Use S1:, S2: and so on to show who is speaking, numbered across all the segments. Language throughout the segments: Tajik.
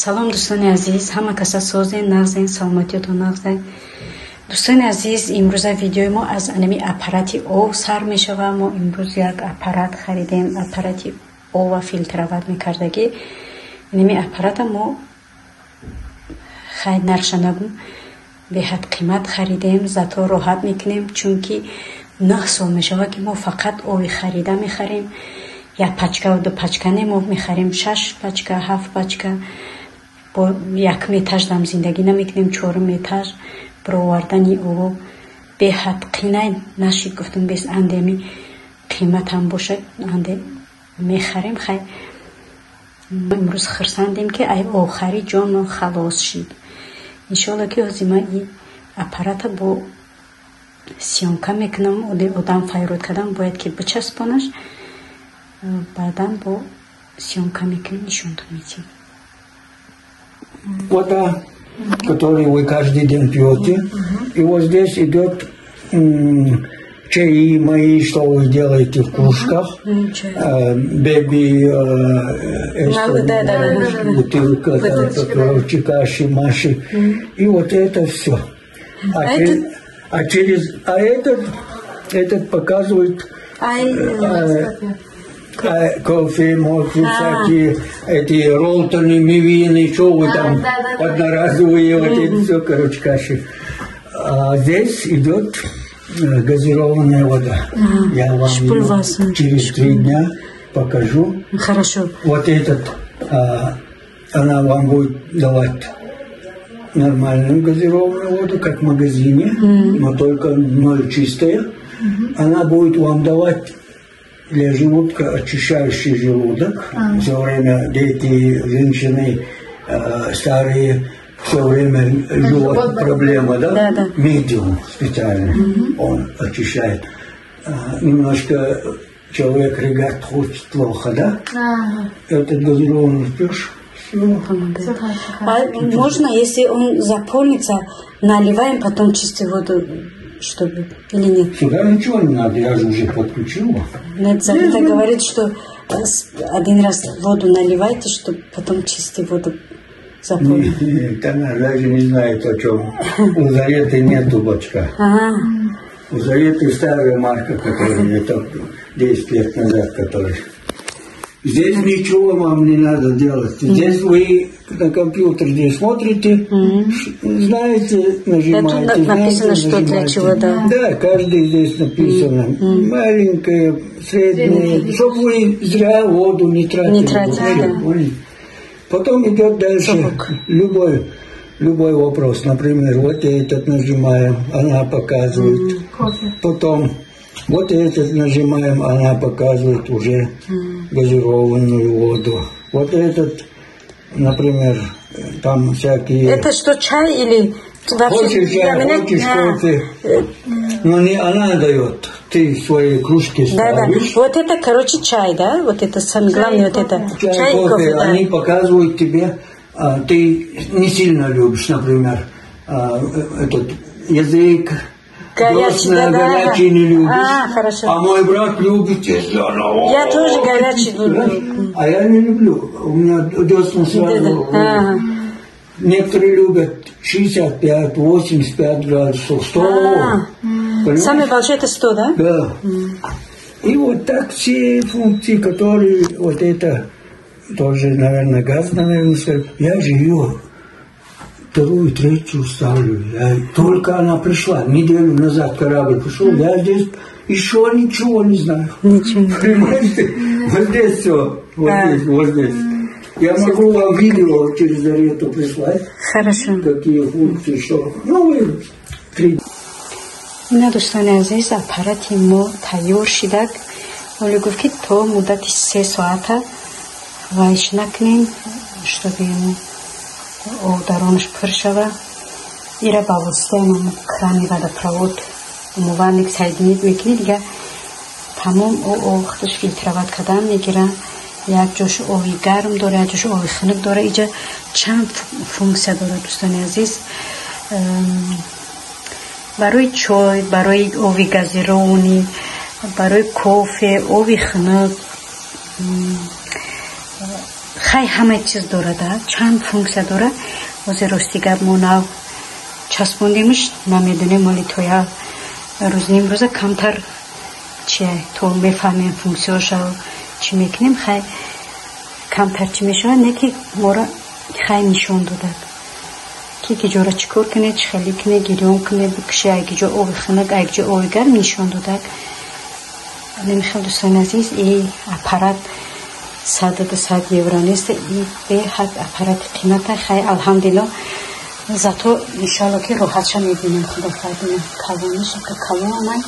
S1: Салом, дӯстони азиз, ҳама каса созен, нағзен, саломатиётон нағзен. Дӯстони азиз, имрӯза видеои мо аз анами аппарати ов сар мешавад. Мо имрӯз як аппарат харидем, аппарати ова фильтровать мекардагӣ. Инами аппарата мо, хай, нархша нагум, беҳад қимат харидем, зато роҳат мекунем, чунки 9 сол мешавад, ки мо фақат ови харида мехарем. Як пачка, ду пачка не, мо мехарем шаш пачка, ҳафт пачка. Бо якум этаждам зиндагӣ намекунем, чорум этаж бировардани ов беҳад қинай нашид. Гуфтум, бес андеми қиматам бошад, анде мехарем. Хай, имрӯз хурсандем, ки ай охари ҷонмон халос шид. Иншоалло, ки ҳозир ман ин аппарата бо съёмка мекунам. Одам файрод кардам, бояд ки бичаспонаш, баъдан бо съёмка мекунем, нишонтон медиҳем.
S2: Вода, которую вы каждый день пьете. И вот здесь идет чаи мои, что вы делаете в кружках. Беби, бутылка, короче, каши, маши. И вот это все. А этот показывает кофе, мофи, всякие эти ролтоны, мивины, что вы там, одноразовые, вот это все, короче, каши. А здесь идет газированная вода. Я вам через 3 дня покажу.
S1: Хорошо.
S2: Вот этот, она вам будет давать нормальную газированную воду, как в магазине, но только ноль чистая. Она будет вам давать для желудка, очищающий желудок. Все время дети, женщины, старые, все время живот проблема, да?
S1: Да.
S2: Медиум специальный, он очищает. Немножко человек рыгать хочет плохо, да?
S3: Ага.
S2: Этот газированный пьешь, все.
S1: Помогает. А можно, если он заполнится, наливаем потом чистую воду, чтобы или нет?
S2: Сюда ничего не надо, я же уже подключил.
S1: Нет, Зарита говорит, что один раз воду наливайте, чтобы потом чистую воду заполнить.
S2: Нет, она даже не знает, о чем. У Зареты нету бачка. У Зареты старая марка, которая это 10 лет назад, которая. Здесь ничего вам не надо делать. Здесь вы на компьютер здесь смотрите, знаете, нажимаете.
S1: Да, тут написано,
S2: знаете,
S1: что для
S2: нажимаете.
S1: чего, да.
S2: Да, каждый здесь написано. Маленькое, среднее, чтобы вы зря воду не тратили.
S1: Не тратили,
S2: вообще,
S1: да.
S2: Поняли? Потом идет дальше
S1: Сорок.
S2: любой вопрос. Например, вот этот нажимаем, она показывает.
S3: Кофе.
S2: Потом вот этот нажимаем, она показывает уже газированную воду. Вот этот, например, там всякие.
S1: Это что, чай или вообще?
S2: Хочешь
S1: для
S2: чай,
S1: меня-
S2: хочешь
S1: А,
S2: кофе. Но не она дает. Ты свои кружки
S1: Да.
S2: ставишь.
S1: Вот это, короче, чай, да? Вот это самое главное, вот это.
S2: Чай,
S1: и
S2: кофе,
S1: кофе, да.
S2: они показывают тебе, ты не сильно любишь, например, этот язык,
S1: Горячий,
S2: десна,
S1: да.
S2: горячий не любишь.
S1: А, хорошо.
S2: А мой брат любит, если она.
S1: Я тоже горячий люблю.
S2: А я не люблю. У меня десна сразу.
S1: Да. Ага.
S2: Некоторые любят 65, 85 градусов, 100.
S1: А.
S2: Понимаешь?
S1: Самое большое это 100, да?
S2: Да. И вот так все функции, которые вот это тоже, наверное, газ, наверное, стоит. Я же ее вторую, третью ставлю. Я, только она пришла, неделю назад корабль пришел, я здесь еще ничего не знаю.
S1: Ничего не
S2: Понимаете? Вот здесь все, вот здесь, вот здесь. Я могу вам видео через Зарету прислать,
S1: Хорошо.
S2: какие функции, что. Ну, вы три.
S1: Ина, дӯстони азиз, аппарати мо тайёр шидак. Оле гуфт, ки то муддати 3 соата вайш накунем, чтобы ему об даронаш пур шава. Ира ба воситаи крани водопровод, умывальник соединить мекунӣ, дига тамом об худаш фильтровать кардан мегира. Як ҷош оби гарм дора, як ҷош оби хунук дора. Иҷа чанд функсия дорад, дӯстони азиз: барои чой, барои оби газированный, барои кофе, оби хунук. Хай. Хай ҳама чиз дорад, чанд функсия дорад. Ҳозир рости гап мо нав часпондемш, намедонем моли то як рӯз нимрӯза камтар чи то мефаҳмем функсияша чӣ мекунем. Хай камтар чӣ мешавад, не ки моро хай нишон додад ки киҷора чӣ кор кунед, чӣ хеле кунед, гирён кунед, бикушед, ай киҷо оби хунук, ай киҷо оби гарм нишон додад. Намехел дӯстони азиз, и аппарат 100 евро нест, и беҳад аппарати қимата. Хай алҳамдулилло, зато иншалло ки роҳатша мебинем. Худо фардина калониша ка калонай.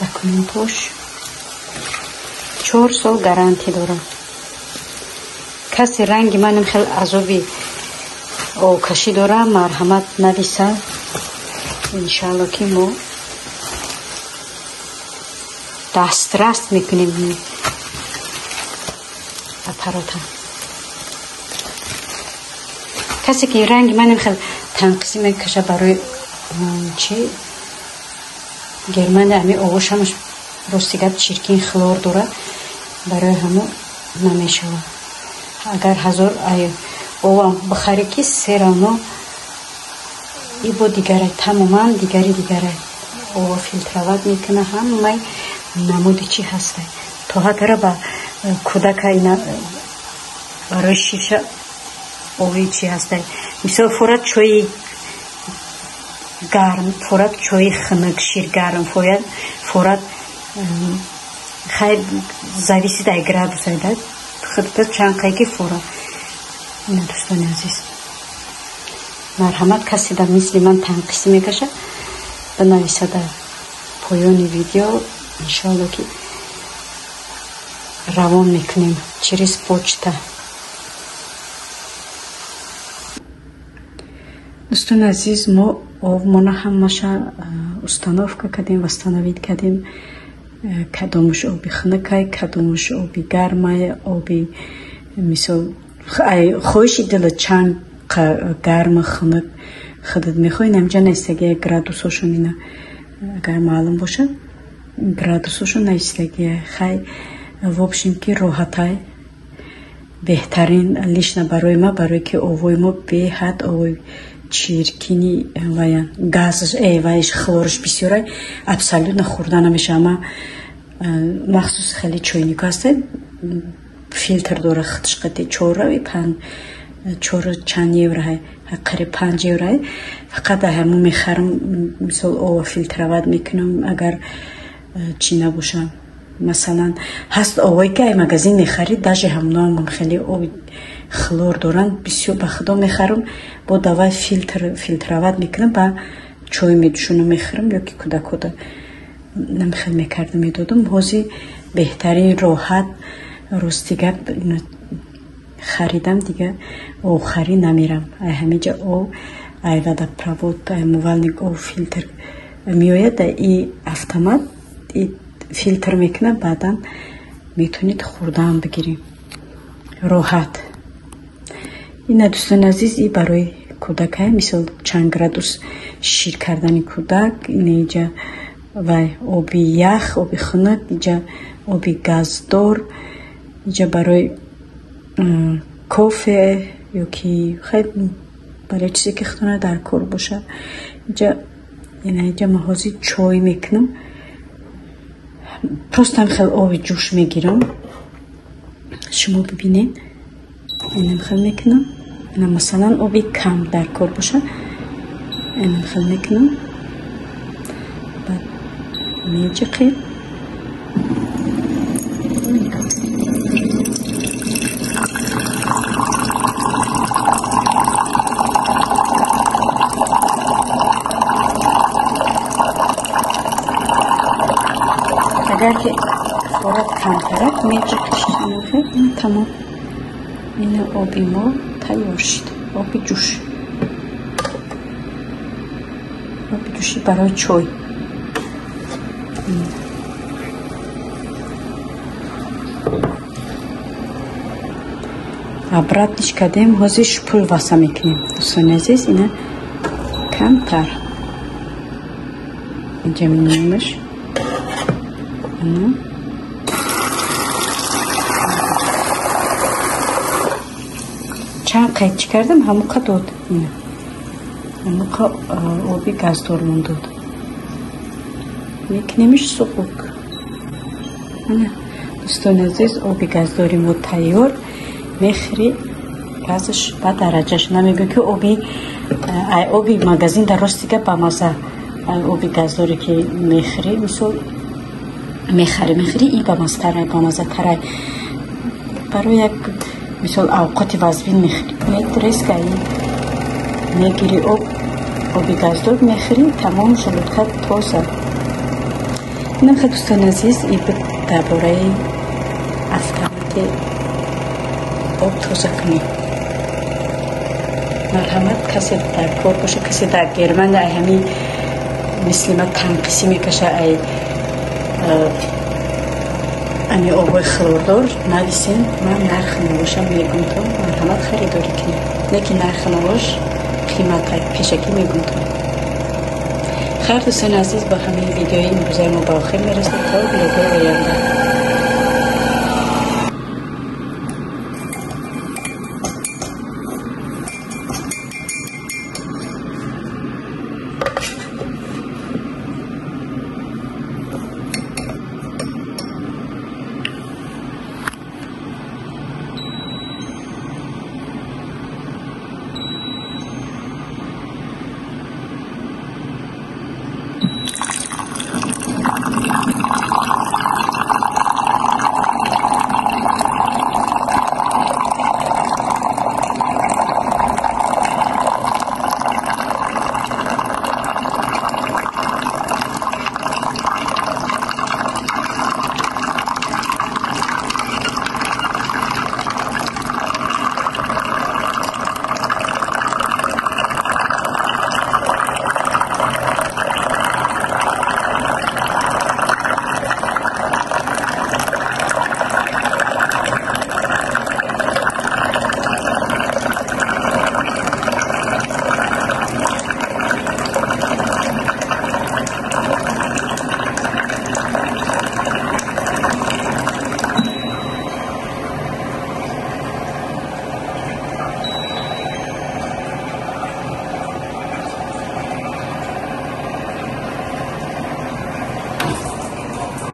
S1: Документош 4 сол гарантия дорад. Каси ранги манам хел азоби овкашӣ дора, марҳамат нависа. Иншалло ки мо дастрас мекунем аппарата. Касе ки ранги манам хел танқисӣ мекаша барои чи Германия ами овош ҳамаш рости гап чиркин хлор дорад, барои ҳамо намешавад. Агар 1000 овам бихарӣ ки се равно и бо дигарай, тамоман дигари дигарай. Ова филтрават мекуна, ҳамаи намуди чӣ ҳастай. То ҳатара ба кӯдака ина барои шиша ови чӣ ҳастай. Мисол форад чои гарм, форад чои хунук, ширгарм, форад хай зависит ай градусай да худта чанд қайки форад. Ина дӯстони азиз, марҳамат касе дар мисли ман танқисӣ мекашад, бинависа дар поёни видео. Иншоалло ки равон мекунем через почта. Дӯстони азиз, мо овмона ҳамаша установка кардем, восстановить кардем. Кадомуш оби хунукай, кадомуш оби гармай, оби мисол хоҳиши дила чанд гарм хунук худат мехоҳӣ. Намҷа наистагия градусошон, ина агар маълум бошад градусошон наистагия. Хай в общем ки роҳатай беҳтарин лично барои ма, барое ки овои мо беҳад овои чиркини ваян газш вайш хлорш бисёрай, абсолютно хӯрда намешава. Ма махсус хеле чойнико ҳастай, филтр дора худш қати чорави панҷ чор чанд евроҳай, қариб 5 евроҳай. Фақат ҳамун мехарам, мисол ова филтрават мекунам, агар чӣ набоша. Масалан ҳаст овое ки ай магазин мехарид, даже ҳамоноам хеле оби хлор доранд, бисёр ба худо мехарам, бо давай филтрават мекунам, ба чой медушонам мехӯрам, ё ки кӯдакода намхел мекардам медодам. Ҳозир беҳтарин роҳат рости гап харидам, дига овхарӣ намерам. Ай ҳамиҷа ов, ай водопровод, ай умывальник ов филтр меояд, и автомат и филтр мекунад, баъдан метавонед хӯрдаам бигирем роҳат. Ина дӯстони азиз, и барои кӯдакай, мисол чанд градус шир кардани кӯдак. Ина иҷа вай оби ях, оби хунук, иҷа оби газдор, иҷа барои кофе ё ки хай барои чизе ки худона дар кор бошад. Иҷа ина иҷа ман ҳозир чой мекунам, просто ҳам хел оби ҷӯш мегирам, шумо бибинед. Инам хел мекунам, ина масалан оби кам дар кор бошад, инам хел мекунам, баъд меҷиқем. Агар ки хӯрок камтарак меҷиқиш, тамом. Ина оби мо тайёр шуд, оби ҷӯш, оби ҷӯши барои чой. Обратниш кардем, ҳозир шупул васа мекунем дӯстони азиз. Ина камтар инҷа минемаш. Чанд қайд чӣ кардам, ҳамуқа дод. Ина ҳамуқа оби газдормон дод. Мекунемиш суғук. Ана, дӯстони азиз, оби газдори мо тайёр. Мехӯри, газаш ба дараҷаш. Намегӯ, ки оби ай оби магазин дар ростига бамаза. Оби газдоре ки мехӯрӣ, мисол, мехарӣ, мехӯрӣ, и бамазатарай, бамазатарай. Барои як, мисол, авқоти вазбин мехӯрӣ, метрескаи мегирӣ, об, оби газдор мехӯрӣ, тамом, желудка тоза. Инам, дӯстони азиз, и буд дар бораи автомати об тоза кунӣ. Марҳамат, касе дар кор боша, касе дар Германия ай ҳамин мисли ма танқисӣ мекаша, ай ами обои хлордор, нависен, ман нархи навошам мегум, то марҳамат, харидорӣ кунед. Лекин нархи навош қимата, пешакӣ мегум то. Хайр, дӯстони азиз, бо ҳамин видеои имрӯзаи мо ба охир мерасем. То влогои оянда.